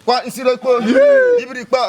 Kwa nsirekpo ibirikpa.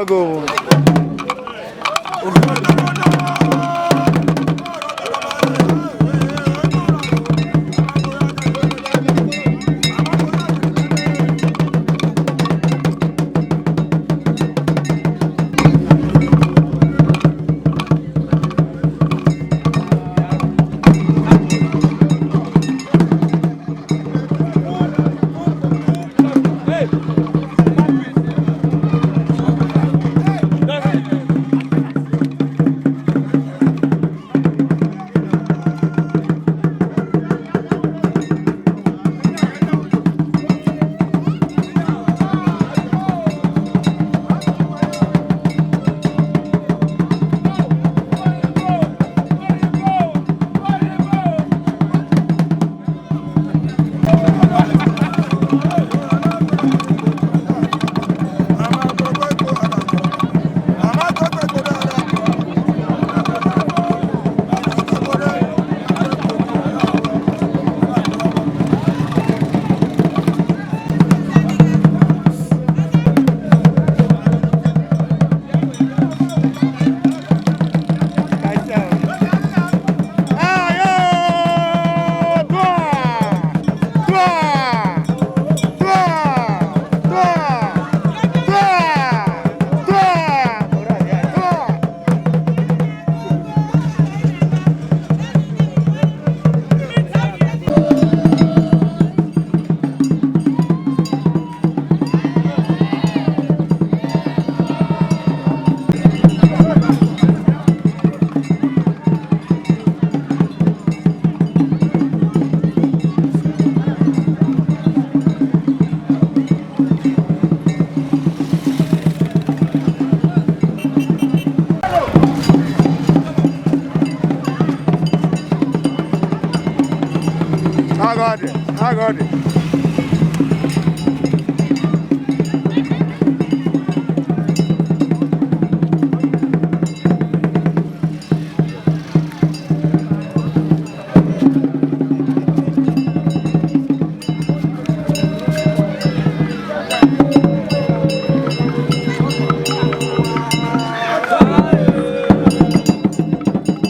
Agụ. Agadi, agadi.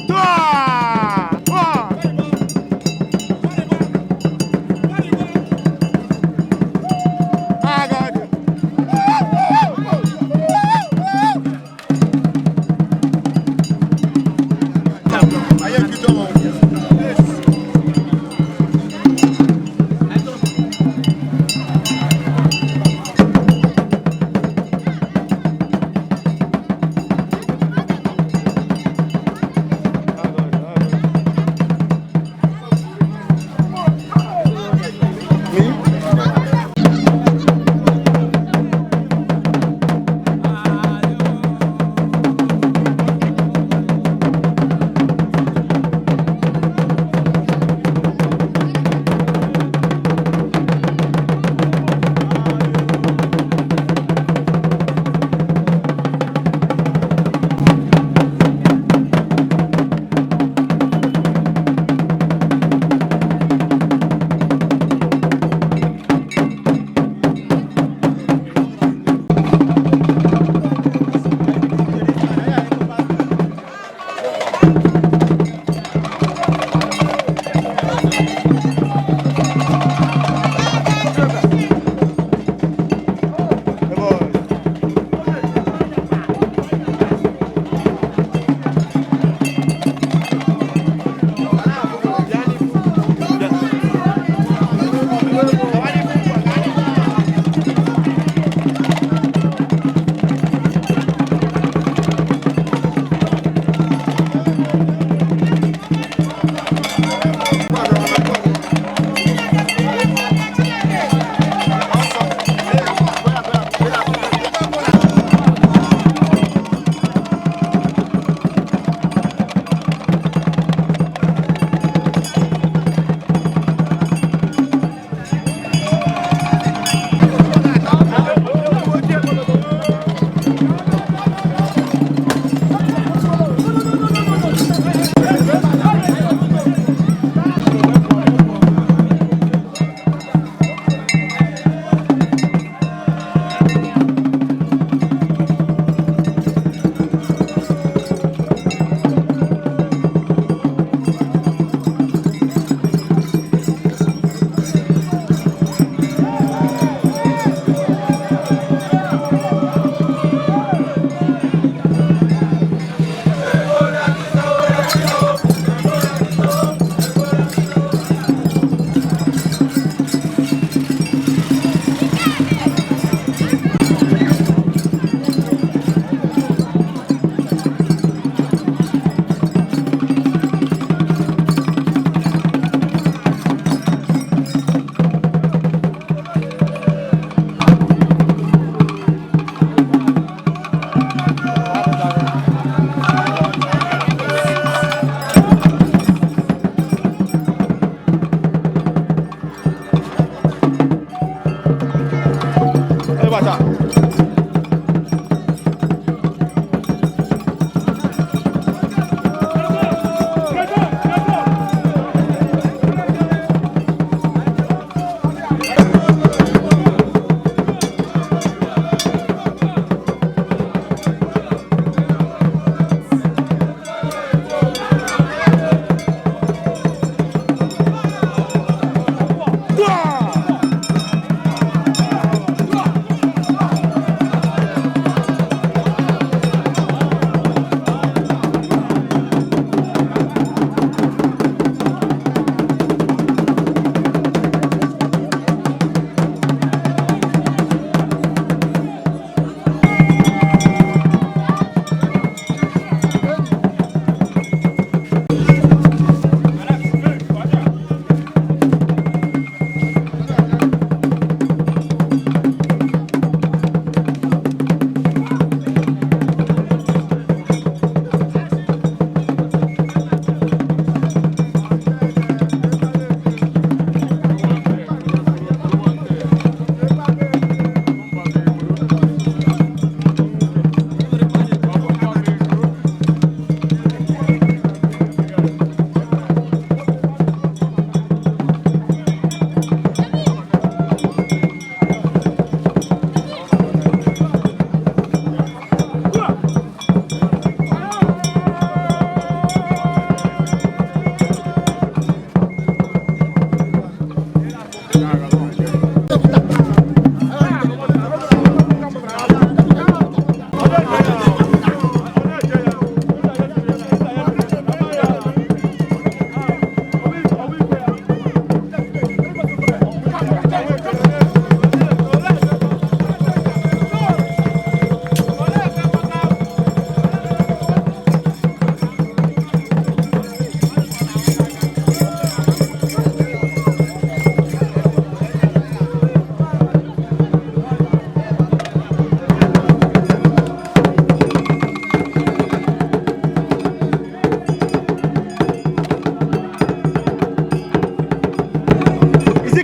Tua! Tua! Agadi.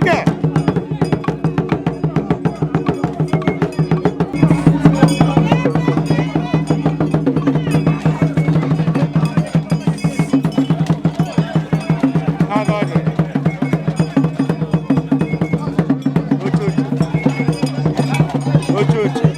Dike. Agadi. Ochocho. Ochocho.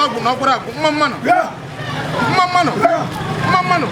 Ọgwụ na ọkwụrụ agwụ mma mmanụ mma mmanụ mma mmanụ.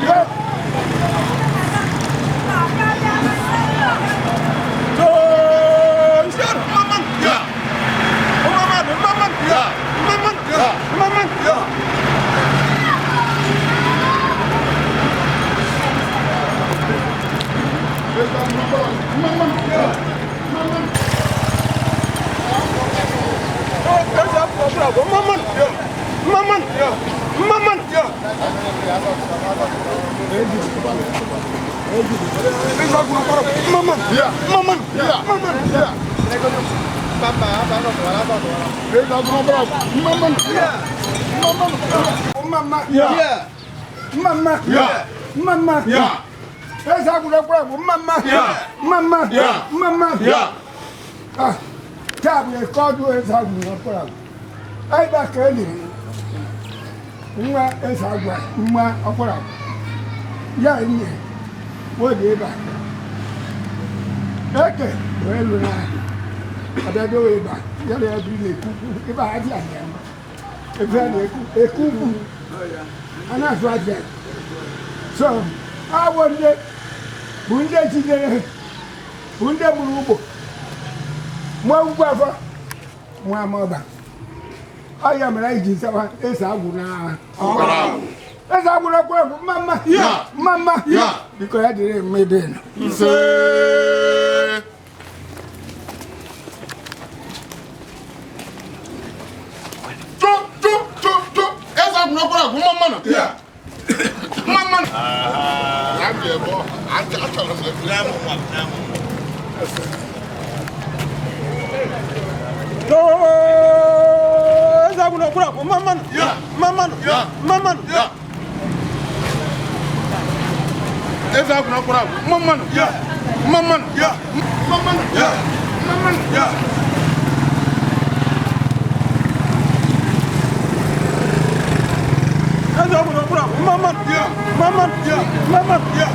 Mama. Mama. Eze agwụrụ mama. Mama. Mama. Ah, taa bụ eke ọdụ eze agwụrụ ọkpụrụ. Ebe ka e liri nwa eze agwa nwa ọkpụrụ. Ya nye wodi ebe a. Eke wee lụ na abịadowe ebe a. Ya na ebiri na-ekwu ebe a adị anya. Ebe a na-ekwu ekwu ugwu. A na-azụ adị. So, awọ ndị bụ ndị jidere bụ ndị gburu ugbo nwa ugwu afọ nwa amaọba. Ọ ya mere anyị ji zawa eze agwụ na eze agwụ na ọkpụrụ mma mma mma mma. Biko ya dịrị mma ebe nọ. Ise. Chụ chụ chụ chụ eze agwụ na ọkwụrụ agwụ mma mmanụ mma mmanụ. Eze agwụ na ọkpụrụ agwụ mma mmanụ mma mmanụ mma mmanụ. Eze agwụ na ọkwụrụ agwụ mma mmanụ mma mmanụ mma mmanụ mma mmanụ. Eze agwụ na ọkpụrụ agwụ mma mmanụ mma mmanụ mma mmanụ.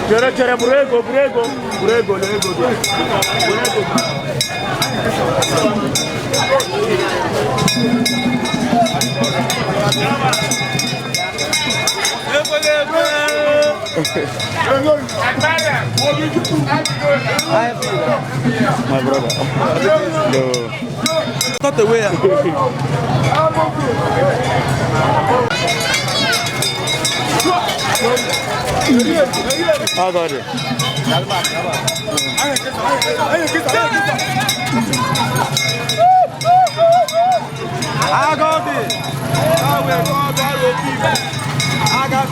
Chere chere buru ego buru ego buru ego na ego bịa. Buru ego. My brother. No. Cut away. I got it. I got it. I will go. I will keep. I got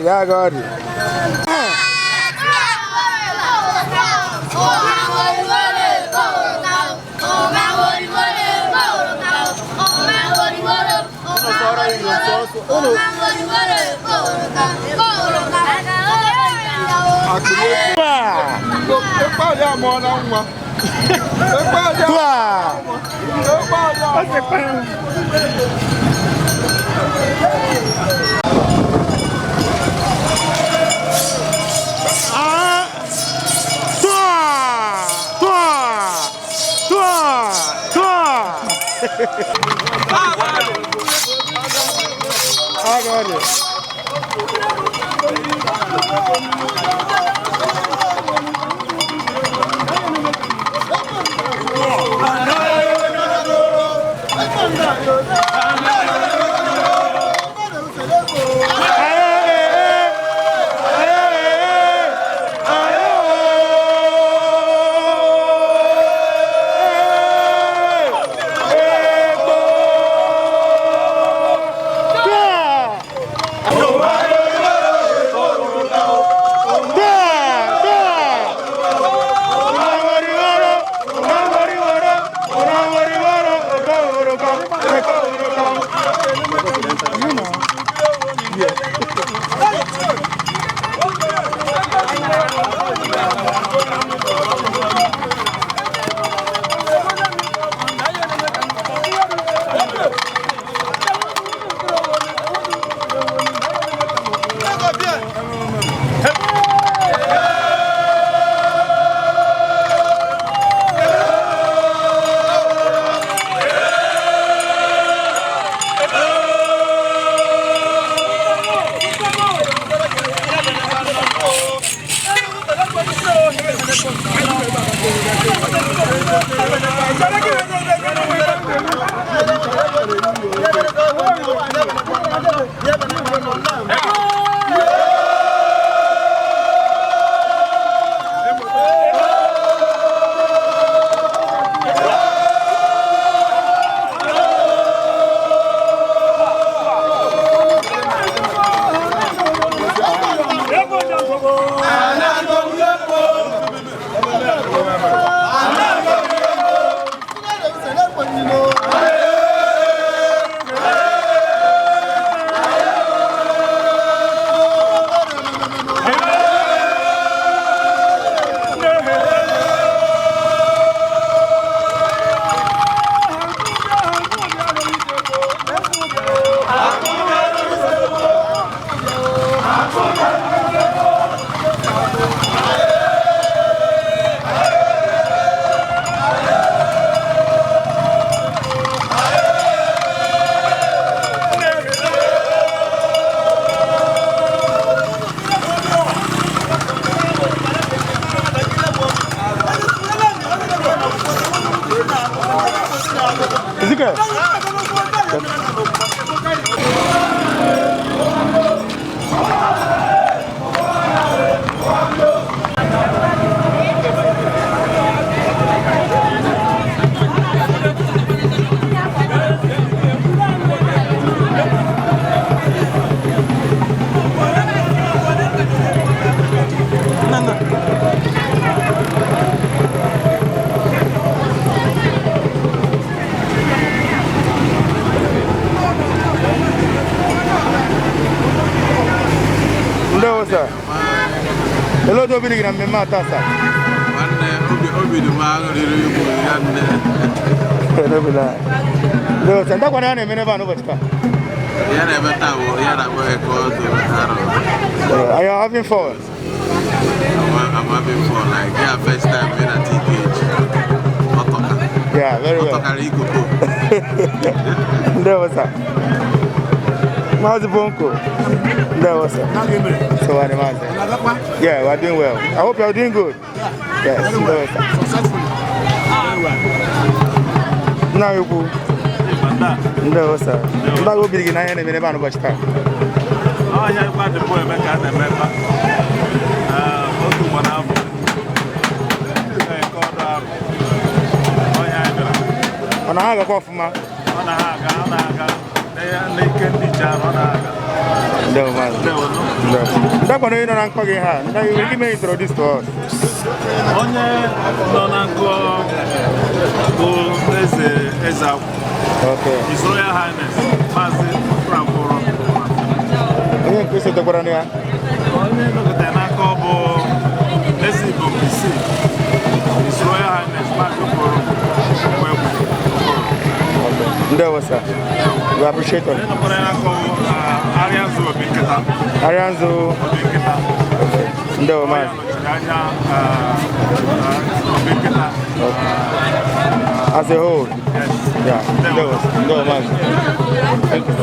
Ya ga ọrịa. Obi na mmemme ata asa. Nwanne obi dị m aṅụrịrị igbo ya nne. Ndakwana ya na-eme n'ebe a n'ụbọchị taa. Ya na-eme taa bụ ya na-akpọ Eke Ọdụ Arọ. Are you having fun? I'm having fun. Like, yeah, first time being at TKH. Otoka. Yeah, very well. Otokara Ikopo. Ndewo sir. Maazị Bonko. Ndewo sir. So what am I? Yeah, we are doing well. I hope you are doing good. Yeah. Yes, ndewo sir. Nna ukwu. Ndewo sir. Ndago obi gị na ihe na-eme n'ebe a n'ụbọchị taa. Ọhịa mmadụ bụ eme ka a na-emekpa otu ugbo n'afọ Eke Ọdụ Arọ. na ha agakwa ọfụma? Ọ na-aga, ọ na-aga. N'ike ndị ji arụ, ọ na-aga. Ndewo maazị. Ndewo. Ndewo. Ndakwana onye nọ na nkọ gị ha, ndị nwere ike ime introduce to us. Onye nọ na nkọ bụ eze eze akwụ. Okay. His Royal Highness Maazị Frank Oro. Onye nke sotekwara na ya? Onye nọkọtara n'aka bụ eze Igbo Mbisi. His Royal Highness Maazị Okoro Nwegwu. Ndewo sir. We appreciate it. Onye nọkwara n'aka bụ Arịanzu Obi Nkịta. Arịanzu Obi Nkịta. Ndewo maazị. Nọchiri anya Obi Nkịta. As a whole. Yes. Yeah. Ndewo. Ndewo maazị. Thank you.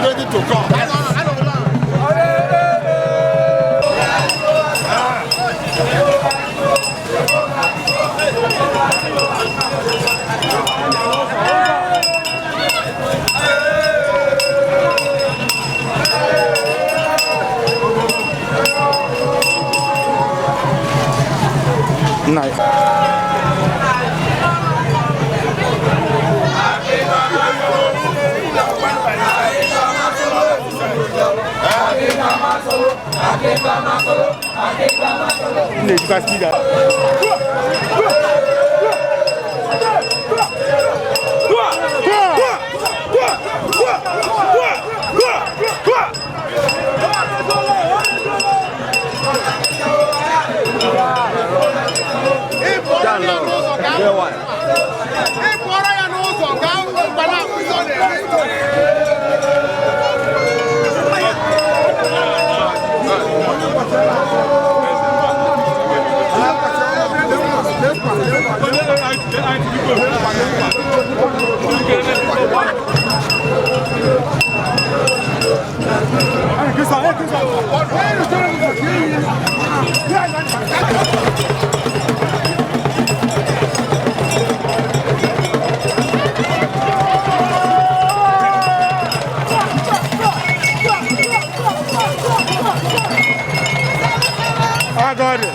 Ready to come. Nice. Na-ejikwa speed a. Ị pụọrọ ya n'ụzọ ka mgbala ụzọ na-eme. I got it.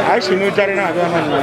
Anyị si n'ụjarị na-abịa ha nna.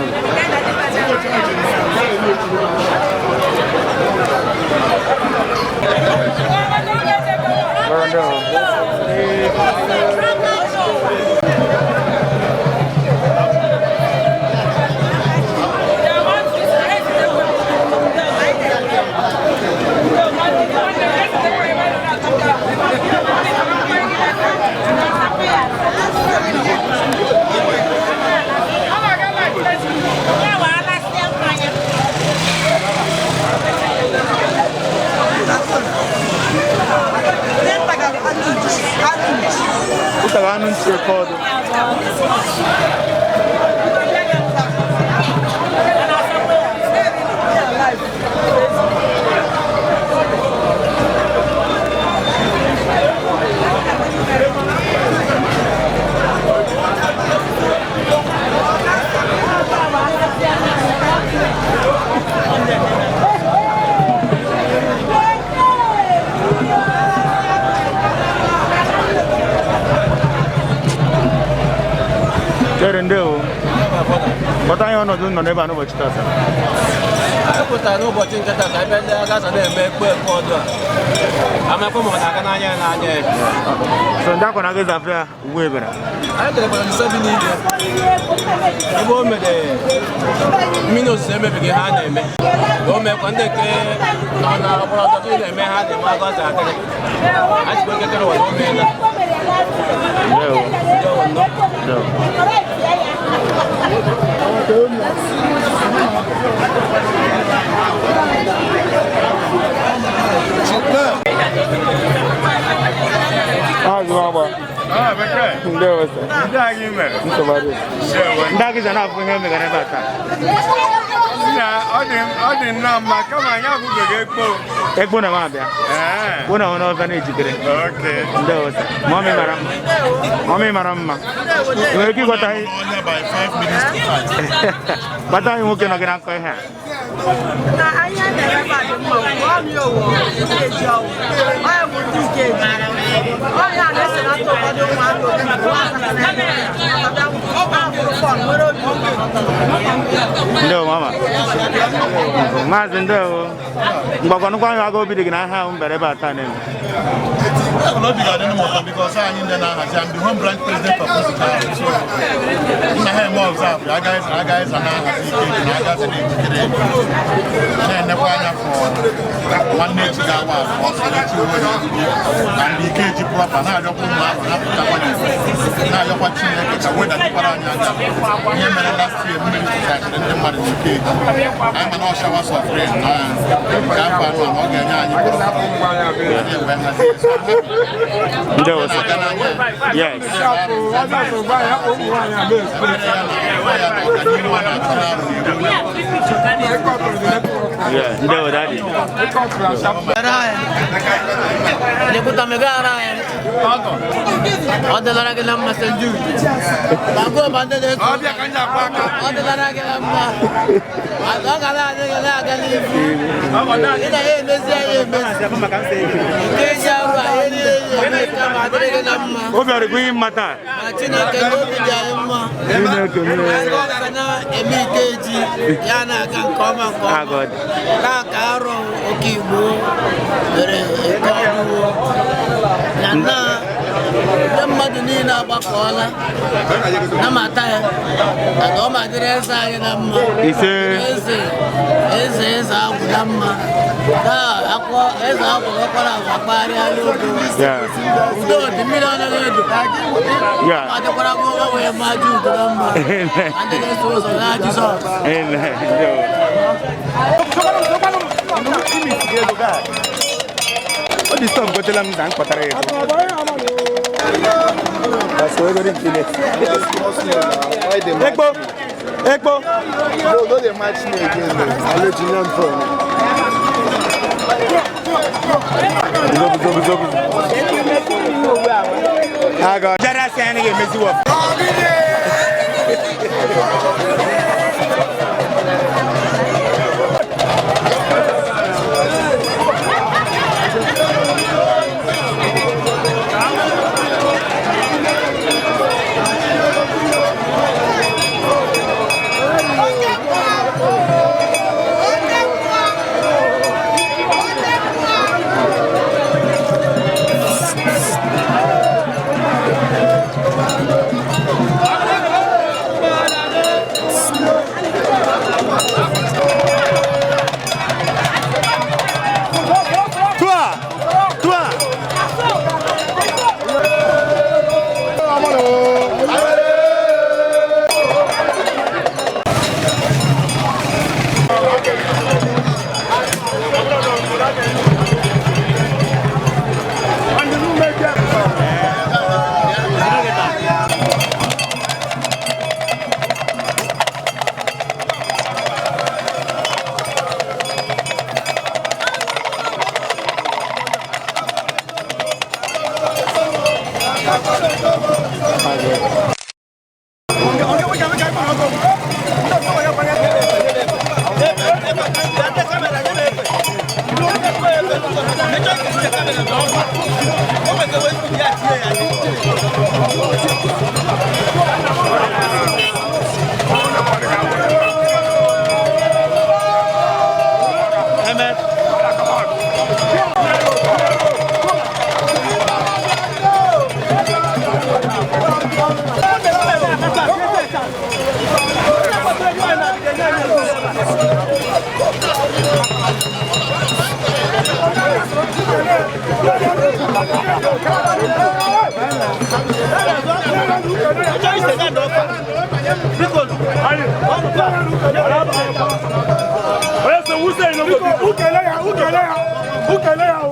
Ụtara anụ ntị oke ọdụ. Chere, ndewo. Kpọta anyị ọnọdụ nọ n'ebe a n'ụbọchị tata. Anyị pụtara n'ụbọchị nke taa ka ebe ndị agasa na-eme ekpo ekpo ọdụ a amakwa ma ọ na-aga n'anya ya n'anya ya. So ndị akwa na-aga ịzafere ya ugbu ebere. Anyị kelekwara nso bi n'igwe ebe o mere mmiri ozuzo emebighị ha na-eme ka o meekwa ndị nke nọ na okporo ọtọtụ na-eme ha na-eme agasa adịrị anyị sikwa ekekere ụwa na o meela. Ndewo. Ndewo. Maazị Nwagba. Ndewo sir. Ndị anyị mere. Nsogbu adịghị. Ndị Agịza na-afụ ihe megara ebe a taa. Nna, ọ dị nnọọ mma kama anyị abụbeghị ekpo. Ekpo na m abịa. Ee. Ekpo na ọnụ na-ejikere. Okay. Ndewo sir. Mọmị mara mma. Mọmị mara mma. Ị nwere ike ịghọta anyị. Gbata anyị nwoke nọ gị na nkọ ihe a. Na ahịa na-eme ebe a dị mma, ọ mị owo eji ọwụ onye Ọ ya na-esenata ụfọdụ ụmụaka nwere obi ụtọ. Ndewo mama. Maazị, ndewo. Mgbakọnụkwa ahụ aga obi dị gị na aha ahụ mbere ebe a taa n'elu. Obi ga-adị m ụtọ because anyị ndị na-ahazi, I'm the home branch president of Nsukka, so nna ha eme observe agaghịza na-ahazi ike na agaghịza na-ejikere na-enekwa anya for nwanne echi ga-awa afọ ọsọ echi nwere na ndị ike eji proper na-arịọkwa ụmụ ahụ na-apụtakwa n'igwe na-arịọkwa Chineke ka wedatakwara anyị aka ihe mere last year. Mmiri tụchachiri ndị mmadụ n'ike eji anyị, mana ọ showers of rain na nke afọ anọ na ọ ga-enye anyị proper anyị wee hazie. So I'm happy. Ndewo sir. Yes. Yeah. Ndewo daddy. Ọ dịlara gị na mma, St. Jude. Bagụọ ma ndị na-eso ọ dịlara gị na mma. Ọ ga na-adị gị na-aga n'ihu. Ị na ya emezi ya emezi. Nke eji arụ a ihe niile eme ka ma adịrị gị na mma. Obi ọrịkwa ihe mma taa. Ma Chineke na obi dị anyị mma. Chineke mere. Anyị ga na-eme ike eji ya na-aga nke ọma nke Ah, ọma. God. Taa ka arọ oke Igbo mere eke ọgwụgwụ na nna ndị mmadụ niile agbakọọla namata ya na ọ ma dịrị eze anyị na mma. Ise. Eze eze eze agwụ na mma taa akwọ eze agwụ nwekwara agwa kpagharịala ogo. Udo dị, mmiri anaghị edo. Ọ dịkwara gị ụgwọ wee ma ji udo na mma. Amen. Ndị na-eso ụzọ na Jizọs. Amen. Ndewo. Ọ dị stop gotela m na m kpatara ego. That's ego dị nke Ekpo. Ekpo. No, no dey match me again though. I'll let you learn from. Guzo, guzo, guzo, guzo. Aga. Jara sị anyị ga-emezi wọ. Tua! Tua!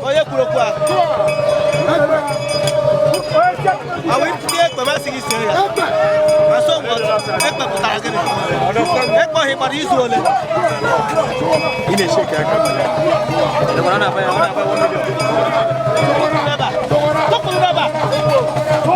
Onye kwuru okwu a ahụ ndị ekpe masị gị sie ya ma so ekpe pụtara gịnị? Ekpe ọhịa gbara izu ole? Ị na-eshake aka. Tụkwuru ebe a.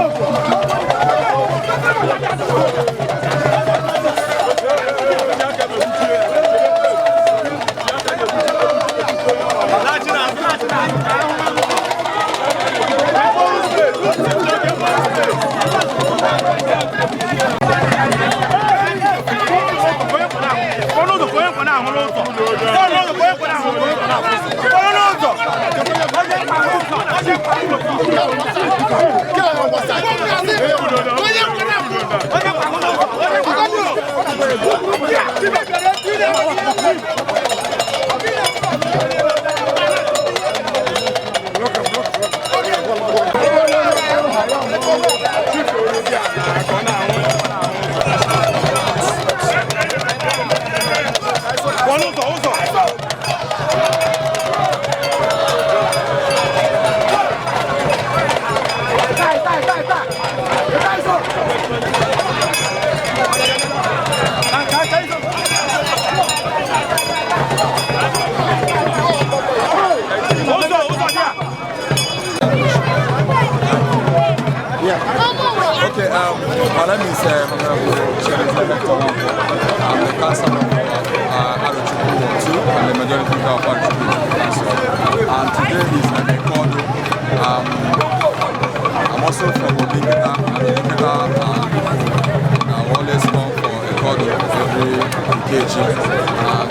Okay, my name is Honorable Chief. I'm the councillor of Arochukwu Ward 2 and the majority leader of Arochukwu Council. And today is an Ekodo. I'm also from Obinkita, and Obinkita people always come for Ekodo every Ikeji.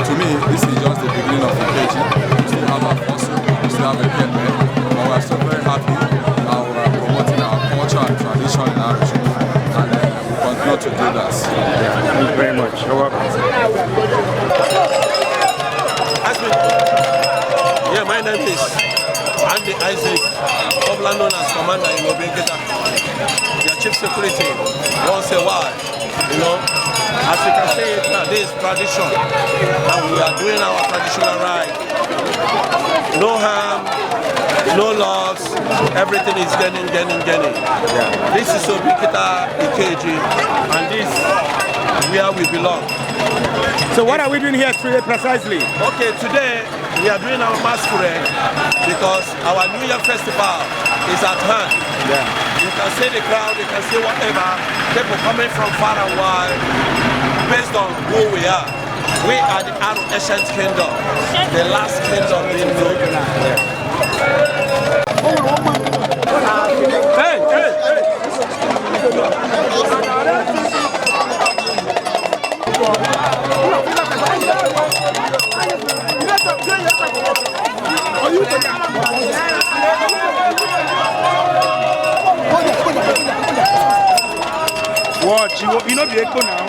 To me, this is just the beginning of Ikeji. We still have our fossil, we still have a Kepe, but we are still very happy that we are promoting our culture and tradition in Arochukwu, and we continue to do that. Yeah, thank you very much. You're welcome. Yeah, my name is Andy Isaac, popularly known as Commander in Obinkita. Their chief security once a while, you know. As you can see it now, this is tradition, and we are doing our traditional rite. No harm, no loss, everything is gaining, gaining, gaining. Yeah. This is Obinkita Ikeji, and this is where we belong. So what are we doing here today precisely? Okay, today we are doing our masquerade because our New Year festival is at hand. Yeah. You can see the crowd, you can see whatever, people coming from far and wide based on who we are. We are the Aro Ancient Kingdom, the last kingdom being known. Yeah. Hey, hey, hey! Watch, you know the echo now.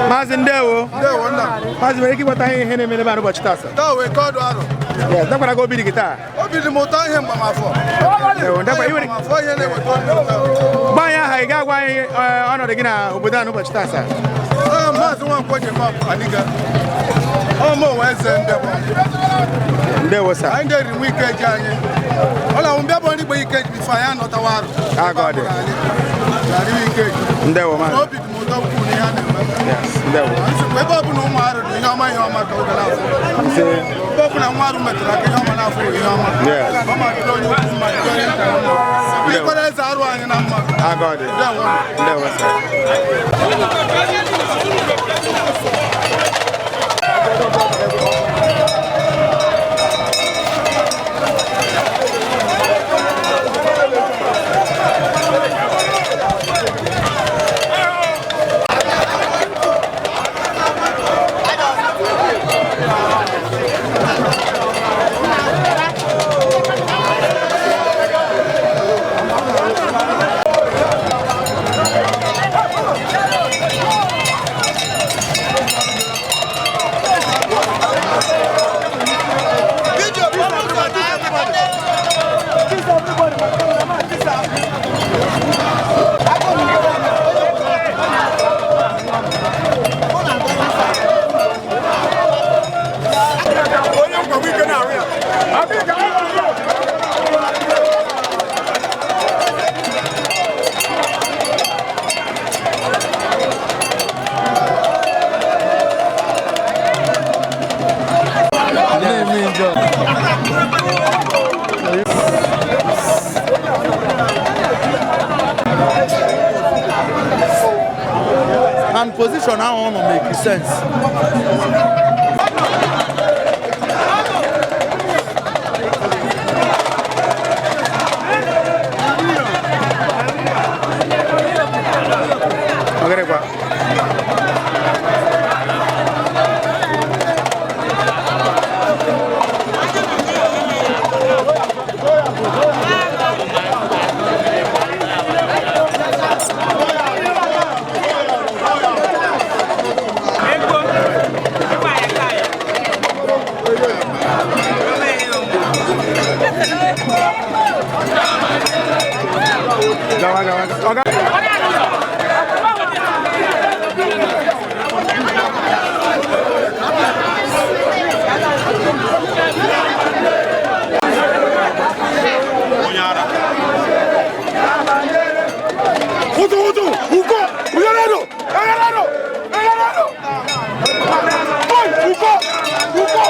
Maazị ndewo. Maazị nwere ike ịgbata ihe na-eme n'ebe a n'ụbọchị taa sir? Taa wee kọdụ arụ. Yes, dakwara gị obi dị gị taa. Obi dị m ụtọ ihe mgbamafọ. Ndewo, ndakwa iwere. Mgbamafọ ihe na-eweta obi ụtọ. Gba anyị aha, ị ga-agwa anyị ọnọdụ gị na obodo a n'ụbọchị taa sir? Maazị Nwankwo Jacob Aniga. Ọ mụ onwe eze Ndewo. Ndewo sir. Anyị na-eri nwa Ikeji anyị. Ọ na mbịa bụ ndị Igbo Ikeji bifo anyị anọtawa arụ. Ah, God. Ikeji. Ndewo maazị. Obi dị m ụtọ ukwuu n'ihe a na-eme. Yes, ndewo. Ebe ọ bụla ụmụ arụ dị ihe ọma ihe ọma ka ọ gara afọ. Ebe ọ bụla nwa arụ metụrụ aka ihe ọma n'afọ ihe ọma. Ọ ma dịrị onye ukwu mma dịrị onye nta mma. Ikwere eze arụ anyị na mma. Ah, God. Ndewo. Ndewo sir. Position ahụ ọ nọ make sense. Ọgịrịkwa. Gawa, gawa, gawa. Utu, utu, uko, uyarado, uyarado, uyarado. Boy, uko, uko.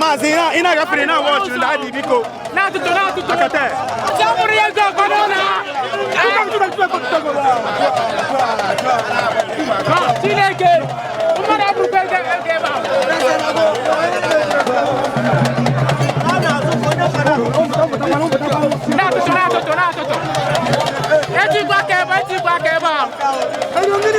Maazị, ị na-agafere na wọchị ndị adị biko. Akate. Chineke, mmadụ abụrụkwa ego ebe ahụ. Na-atụtụ, na-atụtụ, na-atụtụ. Etikwa aka ebe, etikwa aka ebe ahụ.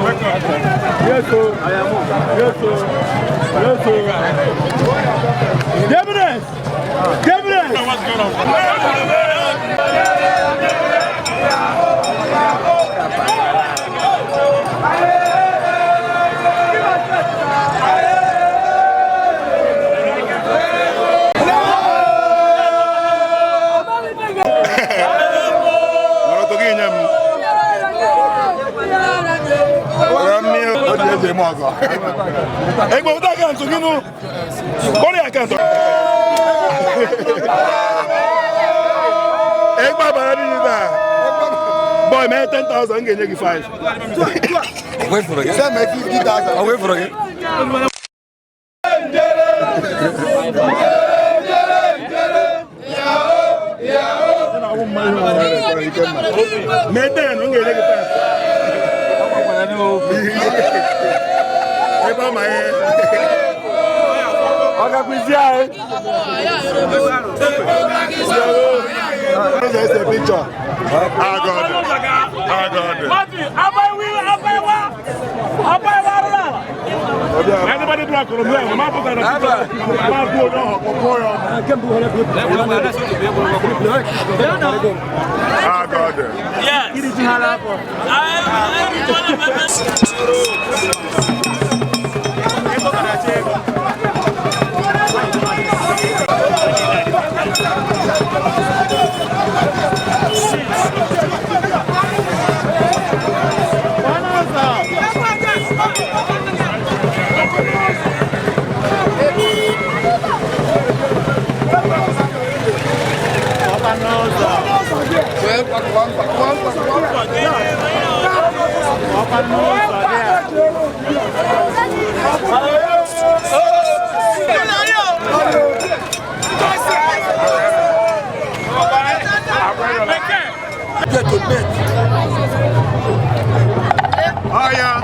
Yes, sir. Yes, sir. Yes, sir. Evidence! Evidence! What's going on? Egbe ụta akaụntụ gị nụ kọrị akaụntụ egbe abara dị taa boy mee 10,000 m ga-enye gị 5. Wait for again. Send me 50,000. I'll wait for again. Mee 10 m ga-enye gị 5. Ebe ama ihe. Ọ gakwụzi anyị. There's a picture. Ah, God. Ah, God. Anybody black or blue? My put that. My put on. Ah, God. Yes. Get to bed. Oh, yeah.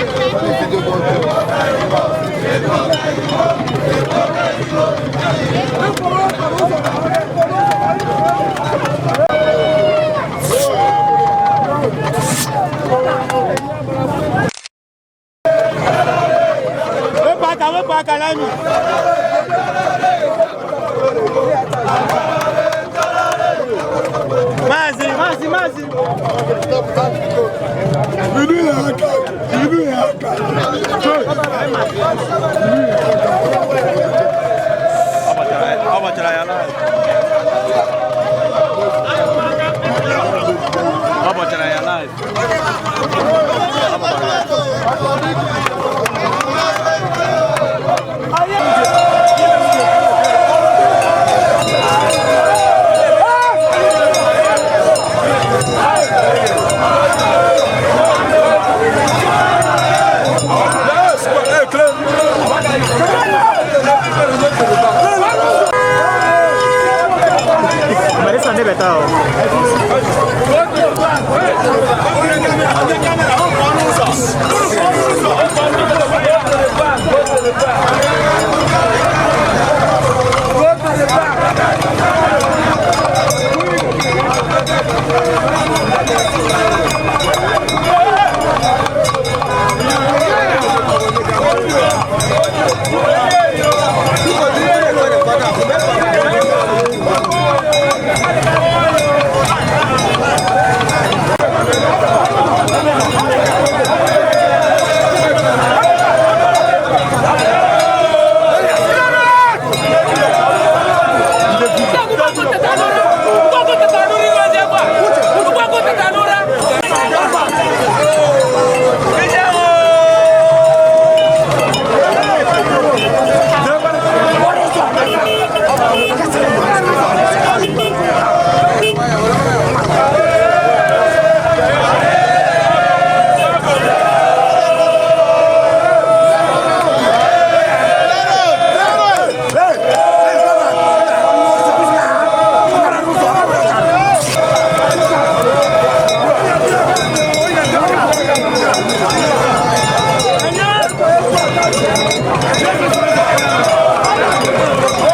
Thank you.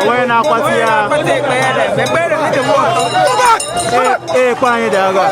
Onye na-akwasị ya ekwe anyị dị agha.